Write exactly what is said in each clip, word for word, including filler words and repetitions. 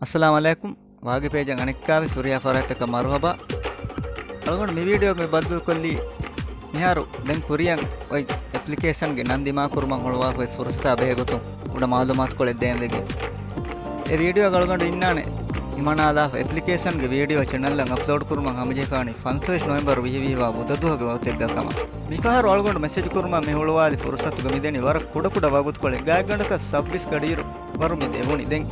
އައްސަލާމު ޢަލައިކުމް. ވާގި ޕޭޖަށް އަނެއްކާވެސް ހުރިހާ ފަރާތްތަކަށް މަރުޙަބާ. އަޅުގަނޑު މި ވީޑިއޯގައި ބައްދަލުކޮށްލީ، މިހާރު ދެން ކުރިއަށް އޮތް އެޕްލިކޭޝަންގެ ނަން ދިމާކުރުމަށް ހުޅުވާފައި ފުރުސަތާ ބެހޭގޮތުން ކުޑަ މަޢުލޫމާތުކޮޅެއް ދޭން ވެގެން. އެ ވީޑިއޯގަ އަޅުގަނޑު އިންނާނެ ހިމަނާލާފަ އެޕްލިކޭޝަންގެ ވީޑިއޯ ޗެނަލްއަށް އަޕްލޯޑް ކުރުމަށް ހަމަޖެހިފާނީ ފަންސަވީސް ނޮވެމްބަރު ވިހި ވީހާ ބުދަ ދުވަހުގެ ވަގުތެއްގަ ކަމަށް. މިފަހަރު އަޅުގަނޑު މެސެޖް ކުރުމަށް މި ހުޅުވާލި ފުރުސަތުގަ މިދެނީ ވަރަށް ކުޑަކުޑަ ވަގުތުކޮޅެއް. ގާތްގަނޑަކަށް ސައްބީސް ގަޑިއިރު ވަރު މި ދެވުނީ. ދެން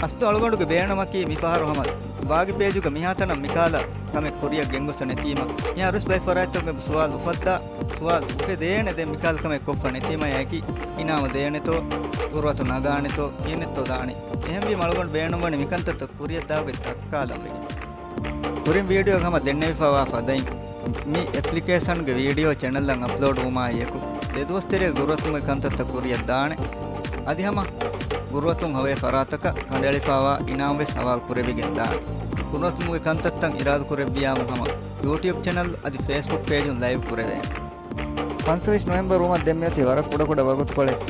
އަސްލު އަޅުގަނޑުގެ ބޭނުމަކީ މިފަހަރު ހަމަ ވާގި ޕޭޖުގަ މިހާތަނަށް މިކާލަ ކަމެއް ކުރިއަށް ގެންގޮސްފަ ނެތީމަ، މިހާރުވެސް ބައެއް ފަރާތްތަކުގެ ސުވާލު އުފައްދާ، ސުވާލު އުފެދޭނެ ދެން މިކާލަ ކަމެއް ކޮށްފަ ނެތީމަ އެކި އިނާމު ދޭނެތޯ، ގުރުއަތު ނަގާނެތޯ، ކިހިނެއްތޯ ދާނީ. އެހެންވީމަ އަޅުގަނޑު ބޭނުންވަނީ މިކަންތައްތައް ކުރިއަށްދާ ގޮތް ދައްކާލަން ވެގެން. ކުރިން ވީޑިއޯގަ ހަމަ ދެންނެވިފައިވާ ފަދައިން، މި އެޕްލިކޭޝަންގެ ވީޑިއޯ ޗެނަލްއަށް އަޕްލޯޑް ވުމާއިއެކު، ދެ ދުވަސް ތެރޭގަ ގުރުއަތުމުގެ ކަންތައްތައް ކުރިއަށް ދާނެ. އަދި ހަމަ ގުރުއަތުން ހޮވޭ ފަރާތަކަށް ކަނޑައެޅިފައިވާ އިނާމުވެސް ހަވާލު ކުރެވިގެން ދާނެ. ގުރުއަތުމުގެ ކަންތައްތައް އިރާދަކުރެއްވިޔާމު ހަމަ ޔޫޓިއުބް ޗެނަލް އަދި ފޭސްބުކް ޕޭޖުން ލައިވް ކުރެވޭނެ. ފަންސަވީސް ނޮވެމްބަރު ވުމަށް ދެންމެއޮތީ ވަރަށް ކުޑަކުޑަ ވަގުތުކޮޅެއް.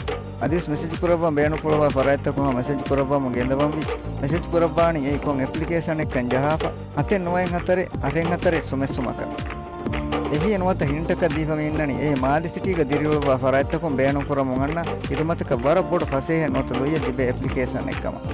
އަދިވެސް މެސެޖް ކުރައްވަން ބޭނުންފުޅުވާ ފަރާތްތަކުން ހަމަ މެސެޖް ކުރައްވަމުން ގެންދަވަންވީ. މެސެޖް ކުރައްވާނީ އެއީ ކޮން އެޕްލިކޭޝަނެއްކަން ޖަހާފަ، ހަތެއް ނުވައެއް ހަތަރެއް އަށެއް ހަތަރެއް ސުމެއްސުމަކަށް. އެހީ ނުވަތަ ހިންޓަކަށް ދީފަ މި އިންނަނީ އެ މާލެ ސިޓީގަ ދިރިއުޅުއްވާ ފަރާތްތަކުން ބޭނުންކުރަމުން އަންނަ ޚިދުމަތަކަށް ވަރަށް ބޮޑު ފަސޭހައެއް ނުވަތަ ލުއިއެއް ލިބޭ އެޕްލިކޭޝަނެއްކަމަށް.